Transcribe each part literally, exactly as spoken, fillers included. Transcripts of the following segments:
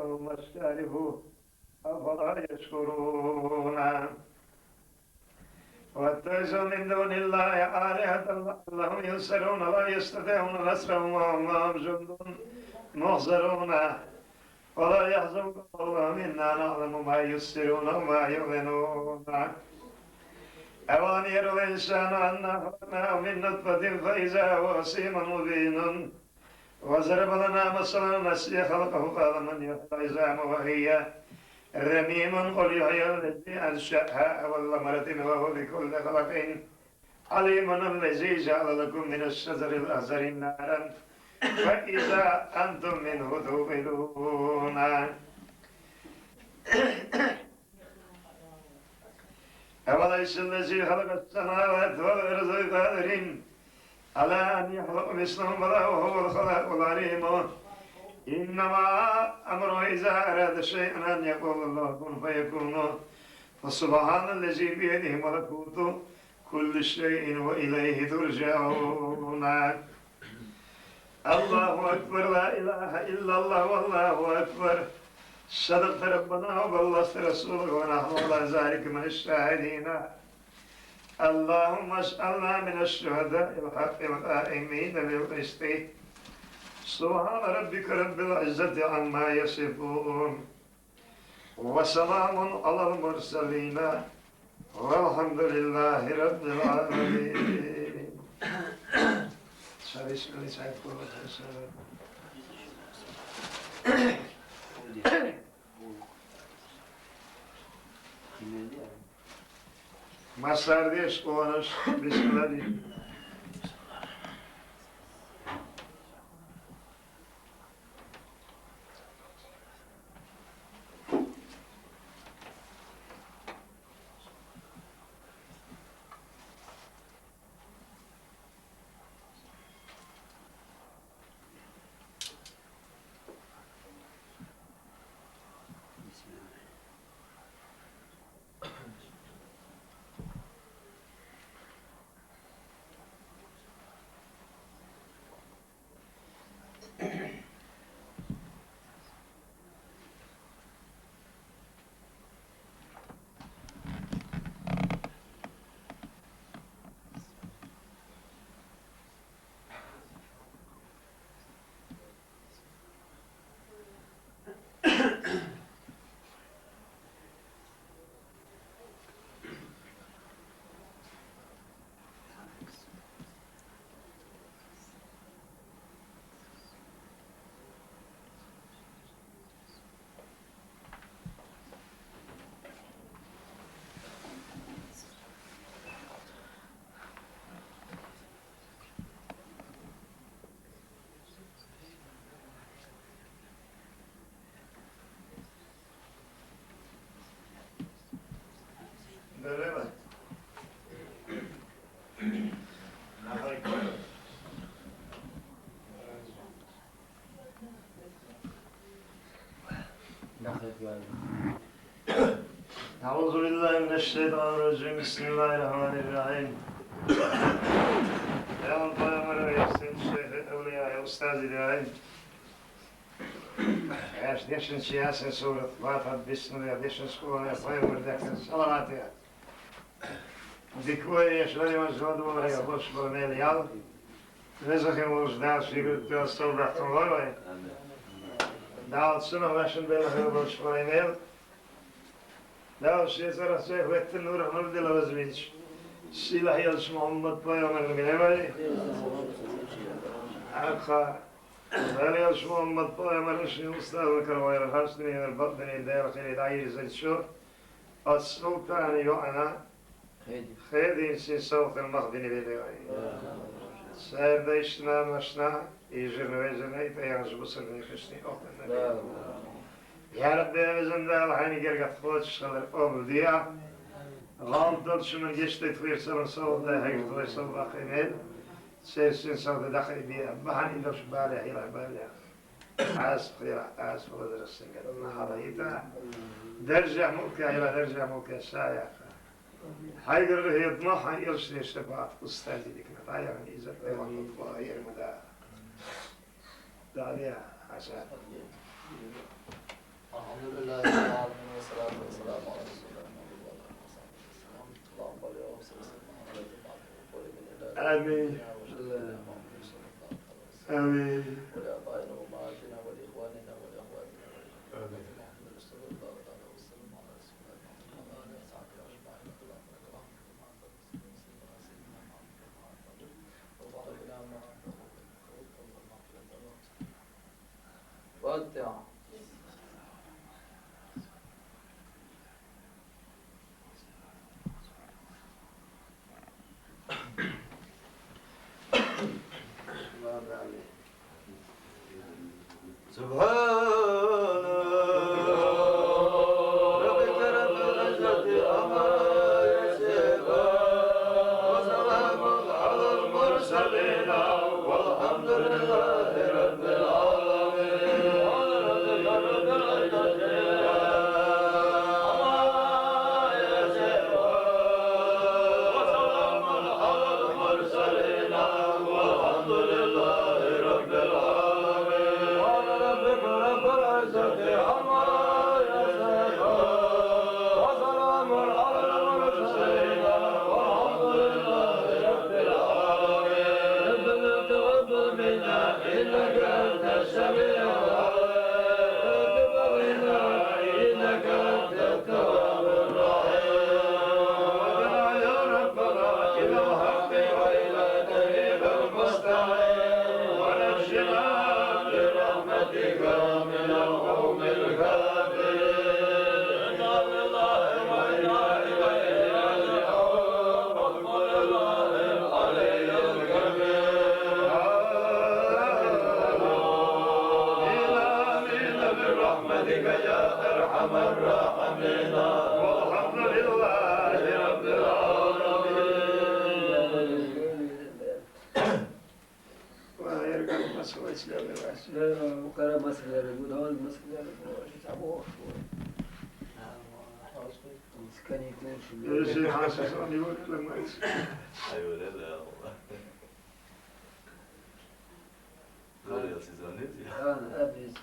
لهم مشارب، أفلا يشكرون؟ واتخذوا من دون الله آلهة لعلهم ينصرون، لا يستطيعون نصرهم وهم لهم جند محضرون. ولا يحزنك قولهم، إنا نعلم ما يسرون وما يعلنون. أولم ير الإنسان أنا خلقناه من نطفة فإذا هو خصيم مبين. وضرب لنا مثلا ونسي خلقه، قال من يحيي العظام وهي رميم؟ قل يحييها الذي أنشأها أول مرة وهو بكل خلق عليم. الذي جعل لكم من الشجر الأخضر نارا فإذا أنتم منه توقدون. أوليس الذي خلق السماوات والأرض بقادر على أن يخلق مثلهم؟ بلى وهو الخلاق العليم. إنما أمره إذا أراد شيئا أن يقول له كن فيكون. فسبحان الذي بيده ملكوت كل شيء وإليه ترجعون. الله أكبر، لا إله إلا الله، والله أكبر. صدقت ربنا وبلغت رسولك ونحن على ذلك من الشاهدين. اللهم اجعلنا من الشهداء الحق القائمين بالقسط. سبحان ربك رب العزة عما يصفون. وسلام على المرسلين والحمد لله رب العالمين. Masar diye şu konuş, bismillah diye. Böyle bak. أعوذ بالله من الشيطان الرجيم. بسم الله الرحمن الرحيم. Ey Peygamber, ey sen şeyh, evliya, ey ustaz İbrahim. Eş, deşin çiyasin surat, Fatiha, Bismillah, deşin sukuna, Peygamber, deşin salavat ya. Dikvoje još radimo za odgovor, ja boš pomenel, jel? Ne znam, možda da se igrati o stol da to mora. Da, od sino vašem bela, ja boš pomenel. Da, od šest zara sve hvete nur, nur dela vazmić. Silah jel smo Muhammed pa ja men minevaj. Aka, da li jel smo Muhammed pa ja men rešni ustav, kar vajra hašni, jer batni, da jel hiri, da jel zaličo. Od sultani jo'ana, Hedi. Hedi sin sauth el mahdini bili. Serda išna mašna, i žirna vezirna, i tajan žbusar ne kršni, oh, ne. Ja Rabbi, vezan da, Allah, hani gergat hoç, şalar, obdiya. Gal dol, şuman geçti, tuir salan, sauth, da, hegir, tuir, sauth, bakimel. Sersin, sauth, da, hediya. Bahan, idoş, bale, hila, bale. Asf, hila, asf, vezir, singa, na, halayita. Derja, mulka, hila, derja, mulka, şayaka. Haygırı hıyatma, hayır şey şefaat, ustaz dedik. Dayan, izzet, eyvallah, hayır mı da? Daliya, haşa. آمين. آمين. ولآبائنا وأمهاتنا ولإخواننا ولأخواتنا ولأخواتنا. آمين. الحمد لله، صلى الله تعالى وسلم على رسول الله محمد وعلى آله وصحبه أجمعين. اللهم لك الحمد كما أنزلت سيدنا محمد وما أنزلت. وبارك لنا ما أنزلت. الفاتحة. سبحان ربك رب العزة عما يصفون، وسلام على المرسلين، والحمد لله رب العالمين. سبحان ربك رب العزة عما يصفون، وسلام على المرسلين، والحمد لله رب العالمين. سبحان ربك رب العزة عما يصفون، وسلام على المرسلين، والحمد لله رب العالمين. ربنا تقبل منا إنك أنت السميع العليم، وتب علينا إنك أنت التواب الرحيم. ربنا يا ربنا إلى الحق وإلى طريق المستقيم، ونجنا برحمتك من القوم الكافرين. إنا لله وإنا إليه راجعون. الحمد لله العلي الكبير. آمين، آمين برحمتك يا أرحم الراحمين. والحمد لله رب العالمين. Wa erga masala islami was. Kara masala, bu da masala, bu da bu. Skani konuşuyor. Öyle şey hassas anlıyor, lan. Ay, öyle de Allah. Böyle ya, siz zannediyor. Ha, hepimiz.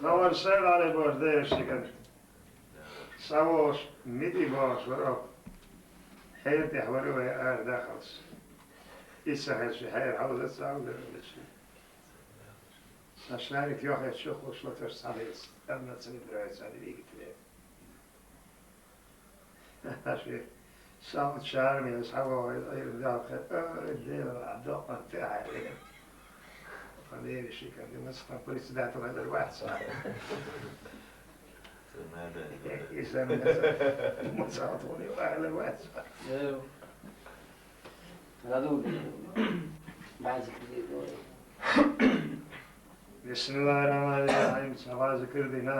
Lavar sayın Ali boş da yaşayan. Savoş, midi boş, var o. Hayır, de var o, ya, er, da kalsın. İsa her şey, hayır, havuzda sağ olun, öyle şey. Saçları yok, hiç yok, hoşlatır, salıyız. Anlatsın, İbrahim, salıyı gitmeye. Şey, sağ çağırmıyor, sağ ol, ayırdı, ayırdı, ayırdı, ayırdı. Фамилия шикарный, мы с там председателем этого ватса. Надо. И сам мы сатуни, валя ватса. بسم الله الرحمن الرحيم. Сава зикр дина.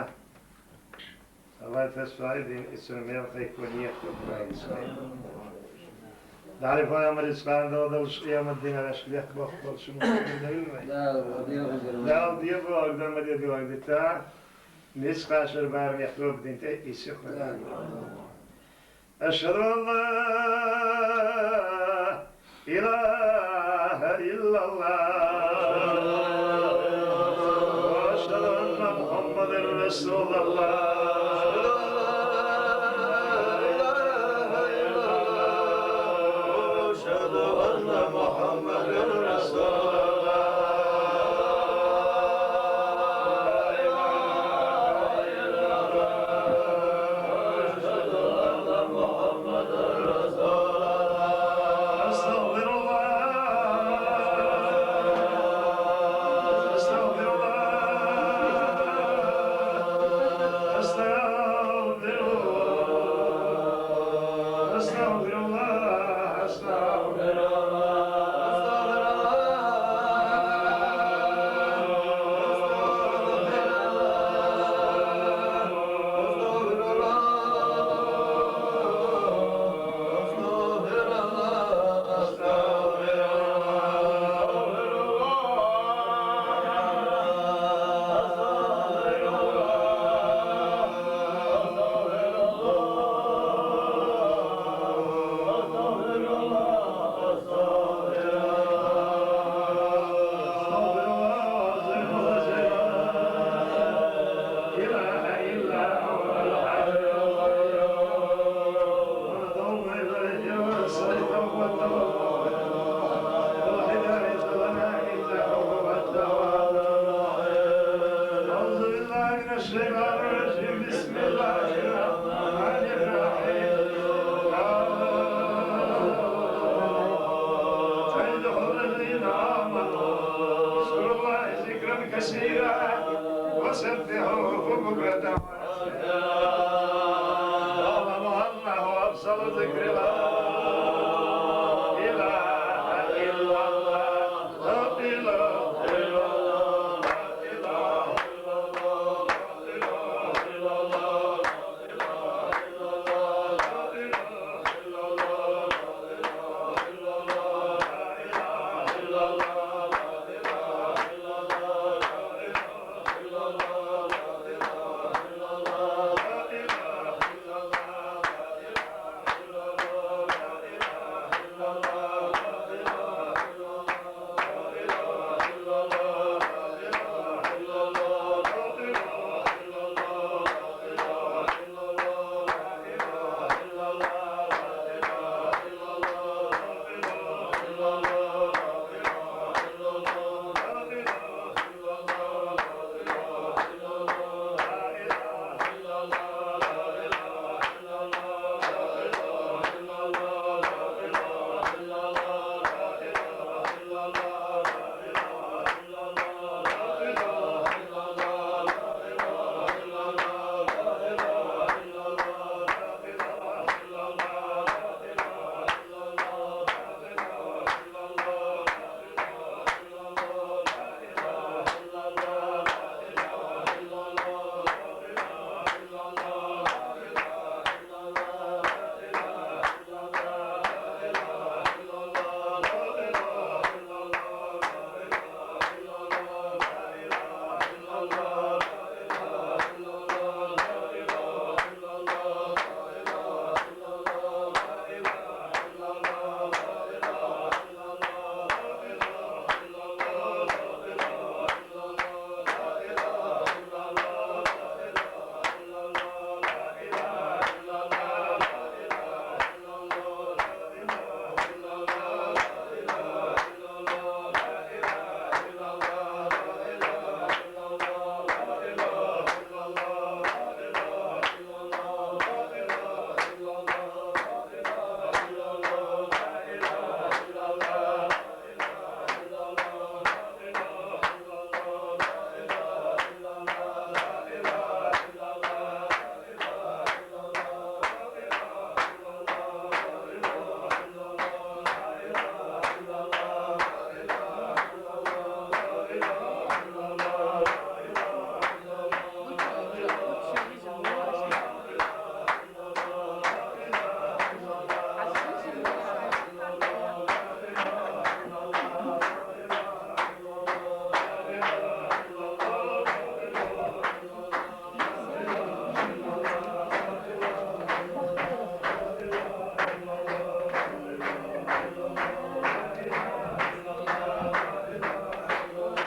Сава тасвай дин, исру мел хайку ниет. Дали фа амр ислам да да уш я мадина раш лет бах бах шуму. Да, да, да, да, да, да, да, да, да, да, Нисха шербар мехтуб динте исиху. أشهد أن لا إله إلا الله. وأشهد أن محمدا رسول الله. أشهد أن محمدا رسول الله. أستغفر الله. أستغفر الله. أستغفر بسم الله الرحمن الرحيم. فادخلوا الذين آمنوا اذكروا الله ذكرا كثيرا وسبحوه بكرة وأصيلا. الله، الله أفضل ذكر، لا إله إلا الله، لا إله إلا الله.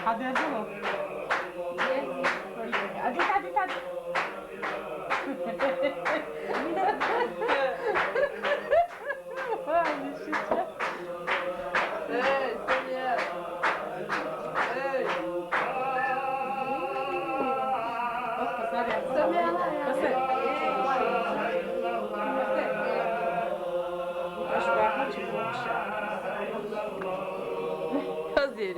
Hadi, hadi. Hadi, hadi, hadi. Ay, Yeşilçam. Hey, Samiha. Hey. Samiha. Hazır.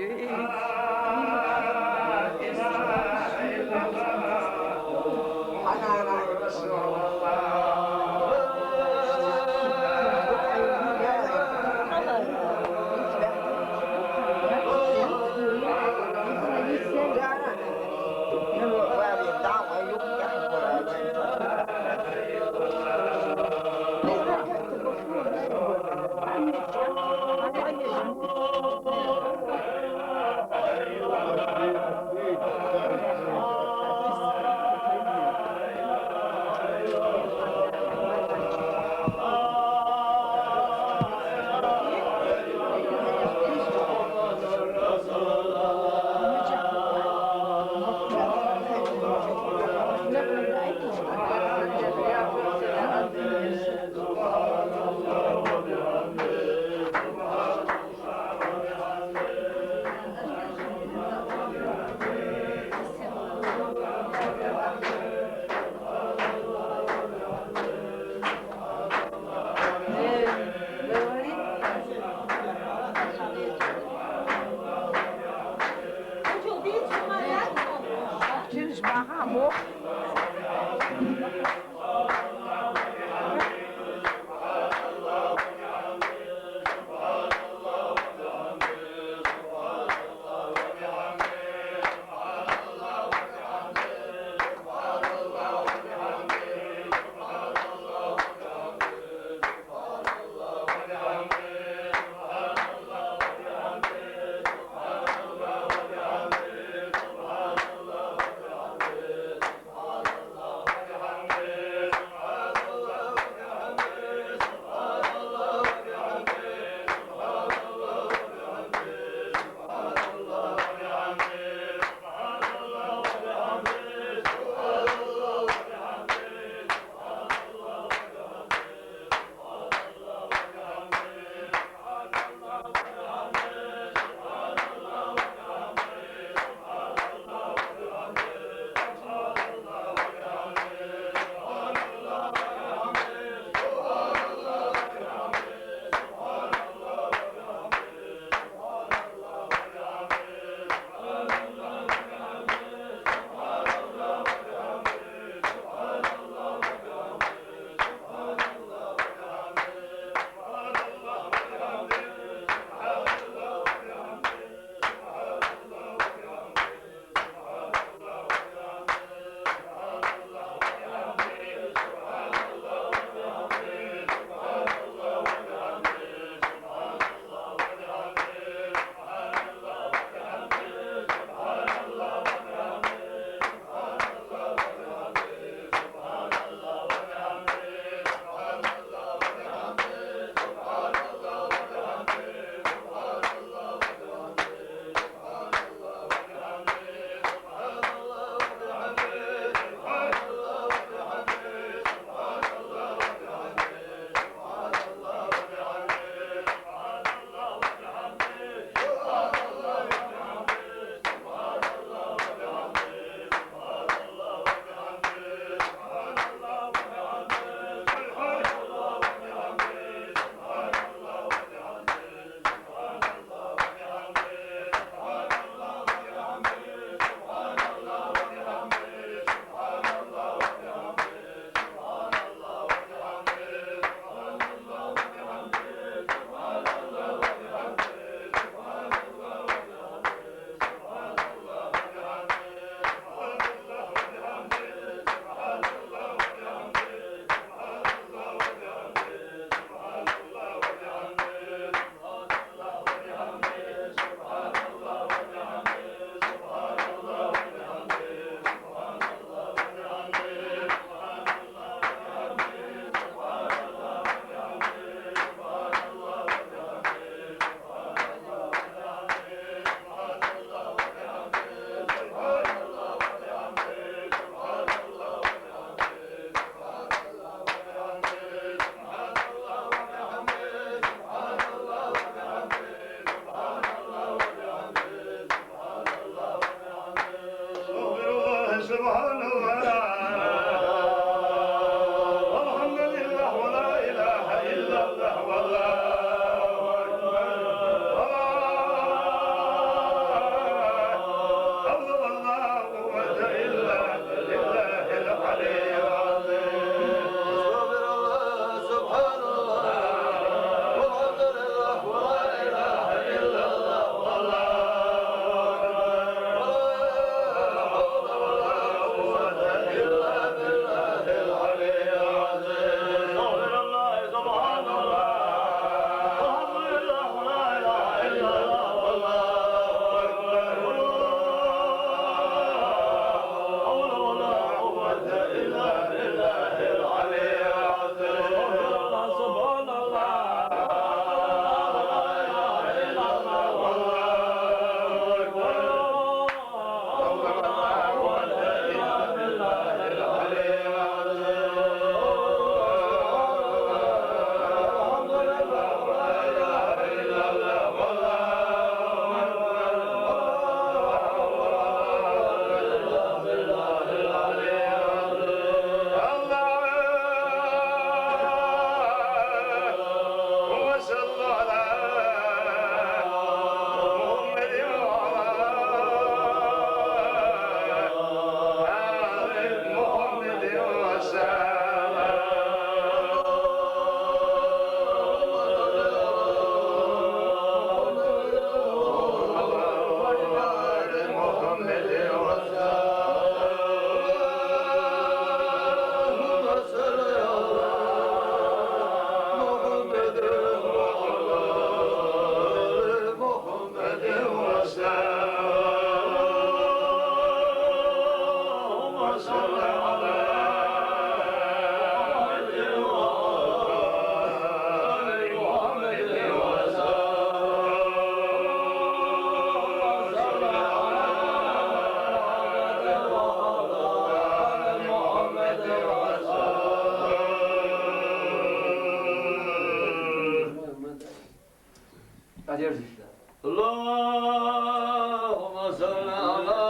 اللهم صل على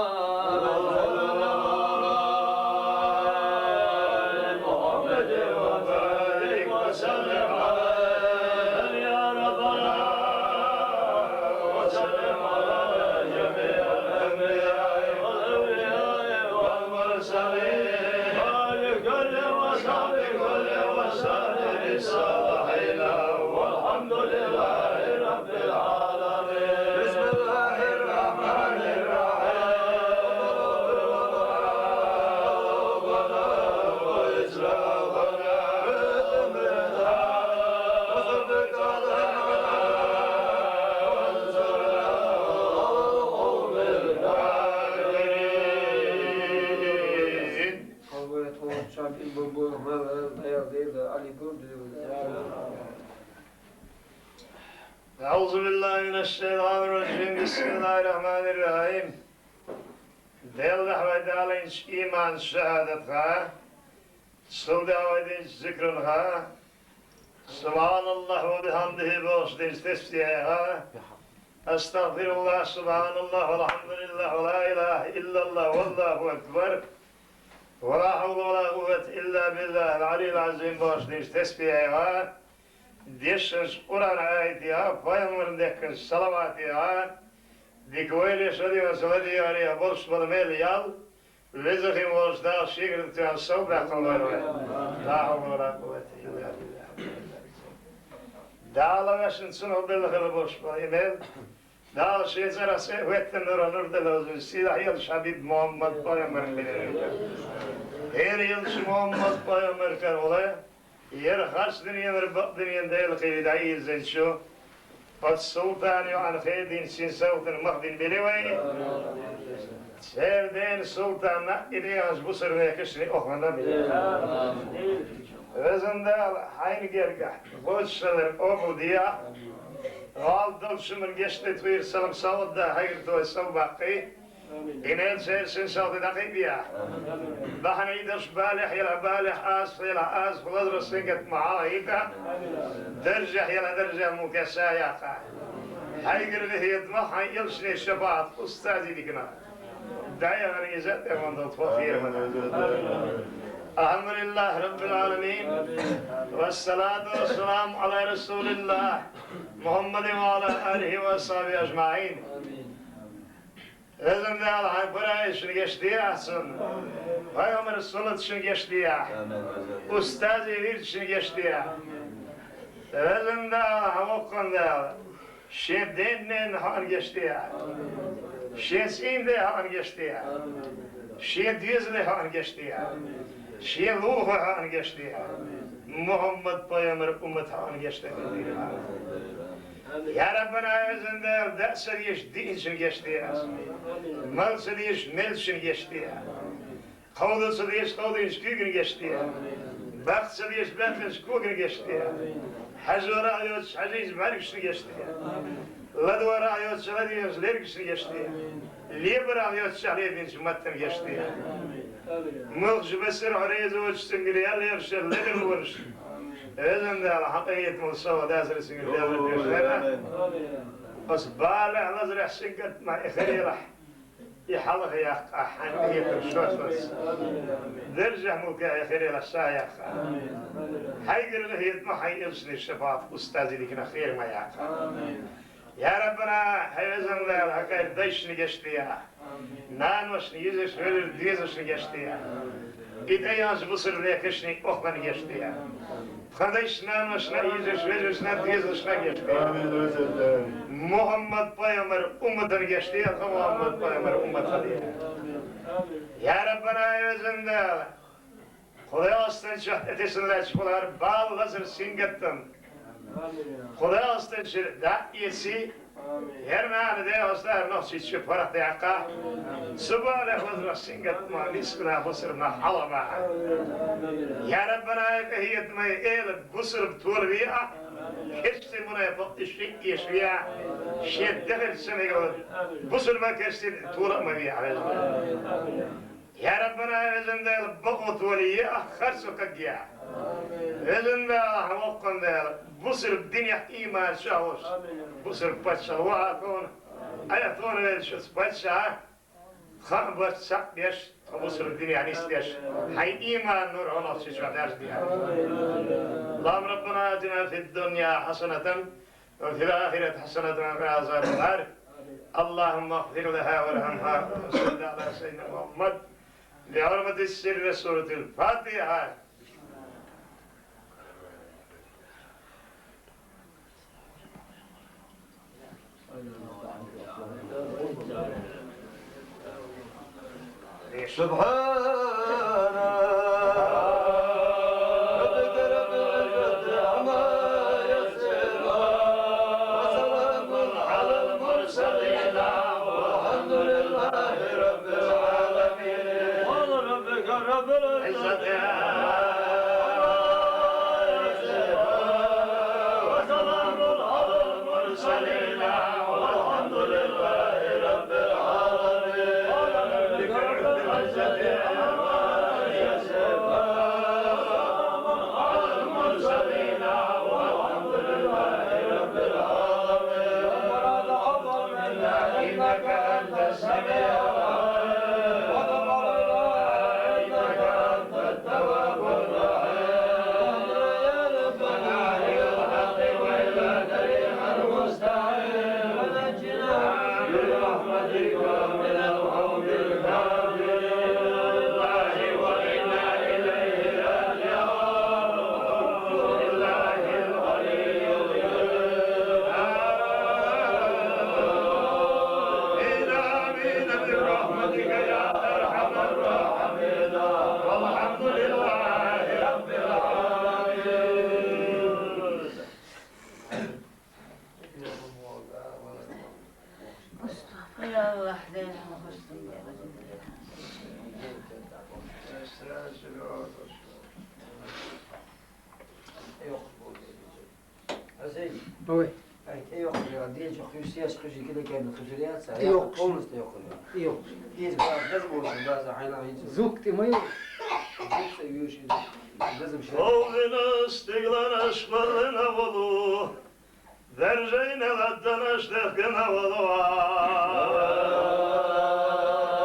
محمد وبارك وسلم عليه يا ربنا، وسلم على جميع الأنبياء والأولياء والمرسلين، وآل كل وصحب كل وسائر الصالحين، والحمد لله رب العالمين. بسم الله الرحمن الرحيم. أعوذ بالله من الشيطان الرجيم. بسم الله الرحمن الرحيم. Делахь вай далинчу иман шахӀадатха, сулдахь вай динчу зикралха, سبحان الله وبحمده бохуш динчу тесбихьеха, أستغفر الله سبحان الله والحمد لله ولا إله إلا الله والله أكبر ولا حول ولا قوة إلا بالله العلي العظيم бохуш динчу тесбихьеха, дешначу Къуръан аятеха, пайхамарна дехкинчу салаватеха, дика вайлеш, ладегӀанца ладегӀареха болуш болу мел ял, веза хин волчу Дала шегара тӀехь совбаьккхина вай вай. لا حول ولا قوة إلا بالله. Дала вешан цунах белла хила болуш болу и мел, Дала шен цӀарах цӀе а хӀоьттина нура нур дан лозуьйту сийлахь елча Хьабиб Мухьаммад пайхамар хилира. ХӀера елча Мухьаммад пайхамар карахула, яра харц дуьненара бакъ дуьненан Делан кхеле дӀаийзинчу оцу султана йоӀана хедийна син салтана мах дина били вай. Церан дена султанна и дегӀанчу бусурмекашна охлана били. Везан Дала, хьайна гергахь, гочушалар къобалдехьа, гӀалат долчу хӀуманна гечде тхуьйра салам-салават да хьайгара тхо совбаккхий. И мел церан син салтана дӀакхайбехьа. Бахьана и долуш балехь елахь балехь, азах елахь азах, лазаран сингаттамах хьалахьийта, даржехь елахь даржехь мулкехь са яккха. Хьайгара вехетамах хьайн элчане шапаӀат, устазийн диканах. ДӀаяхана иза а тӀе ван долу тхо херамана. الحمد لله رب العالمين. والصلاة والسلام على رسول الله محمد وعلى آله وأصحابه أجمعين. Везан Дала, хьайн параишна гечдехьа цунна, пайхамаран суннаташна гечдехьа, устазийн вирдашна гечдехьа. Везан Дала, хьан воккхан Дала, шен ден-ненан хьоьна гечдехьа, шен цӀийнан ден хьоьна гечдехьа, шен доьзале хьоьна гечдехьа, шен лулахо хьоьна гечдехьа, Мухьаммад пайхамаран уммат хьоьна гечдехьа. Я Раббана, везан Дала, даа ца дезаш диъначун гечде ас. Мала ца дезаш мелчун гечде. Кховда ца дезаш кховдийначу куьйган гечде. Баккха ца дезаш баьккхинчу коган гечде. Хьажора а йоцуш хьажийначу бӀаьргашна гечде. ЛадогӀара а йоцуш ладийначу лергашна гечде. Лебара а йоцуш лединчу маттана гечде. Муьлххачу бесара хьо реза воцуш цуьнгара ял ерш ял ледара лораш. Везан Дала, хьан къинхетамал совгӀат дацара цуьнгара лелла дешнера. Аса балехь лазарехь сингаттамах и хир елахь, и хьалха яккха, хьайн къинхетам шортта. Даржехь мулкехь и хир елахь са яккха. Хьайгара вехетамах хьайн элчане шапаӀат, устазийн диканах херамах яккха. Я Раббана, хьайн везан Дала, хьан кхайра дайшна гечдехьа. Наношна, йижаршна, вежаршна, доьзалшна гечдехьа. И тӀейогӀучу бусурба некашна охлана гечдехьа. Тхан дайшна, наношна, йижаршна, вежаршна, доьзалшна гечдехьа. Мухьаммад пайхамаран умматана гечдехьа, тхан Мухьаммад пайхамаран уммат хилийта. Я Раббана, хьайн везан Дала, кху ДегӀастан чохь тӀетесна лаьтташ болу хӀара бала, лазар, сингаттам кху ДегӀастан чуьра дӀа а эций, хӀара нана ДегӀастан, хӀара Нохчийчу паргӀат яккха, цу балех, лазарех, сингаттамах ницкъ бина бусурба нах хьалха бахьа. Я Раббана, хьайн къинхетамах эла бусурба тола веа, керста мунепакъ и шиъ эша веа, шен дехарчу ца мегар бусурба, керста тола а ма веа, хьан везан. Я Раббана, везан Даьла, бакъо толае, харцо кагъе. Везан Даьла, хьо воккхан Даьла, бусалба динехь иман чӀоагӀлуш, бусалба паччахь вахьа тхуна, айхьа тхуна веллачу паччахьа, хаа барт цхьаъ беш, тхо бусалба динехь нисдеш, хьайн иман нур хьо нохчийчохь даржаде. اللهم ربنا آتنا في الدنيا حسنة وفي الآخرة حسنة وقنا عذاب النار. اللهم اغفر لها وارحمها. وصلى على سيدنا محمد بحرمة سر سورة الفاتحة. سبحان ربك رب العزة عما يصفون، وسلام على المرسلين، والحمد لله رب العالمين. سبحان ربك رب العزة عما يصفون، وسلام على المرسلين، والحمد لله رب العالمين. سبحان ربك رب العزة عما يصفون، وسلام على المرسلين، والحمد لله رب العالمين. ربنا تقبل منا إنك أنت السميع العليم، وتب علينا إنك أنت التواب الرحيم. اهدنا يا ربنا إلى الحق وإلى طريق المستقيم، ونجنا برحمتك من القوم الكافرين. لله وإنا إليه راجعون. لله العلي الكبير. آمين، آمين، برحمتك يا أرحم الراحمين. والحمد لله رب العالمين. Mustafa, ya Allah, Zeynep, hoşsun ya. Yok. Hüseyin. Oy. Ay, yok ya, diye çok yüksek kızı kile kendi kızı ya, yok. Polus da yok ya. Yok. Biz biraz ne bulsun, biraz da haylan hiç. Zuk değil mi? Zuk seviyor şimdi. Bizim şey. Oğluna istiglan aşklarına bulu. Держи на ладонь, дехка на волва.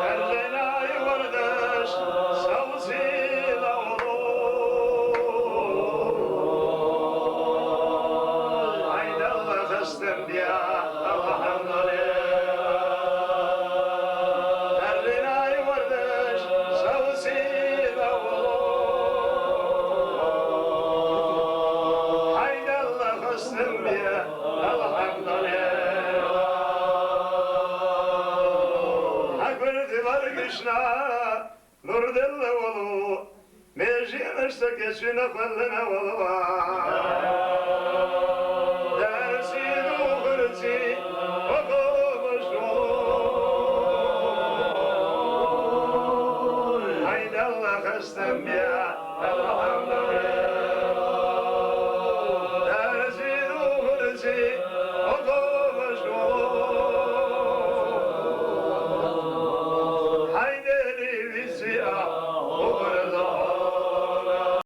Держи на юрдаш, савсила волу. Айдалла хастам бия, алхамдулилла. Держи на юрдаш, савсила волу. Айдалла хастам бия, алхамдулилла. Хьан гурди варгишна, нур делла волу, меженаш са кечина хваллина волу.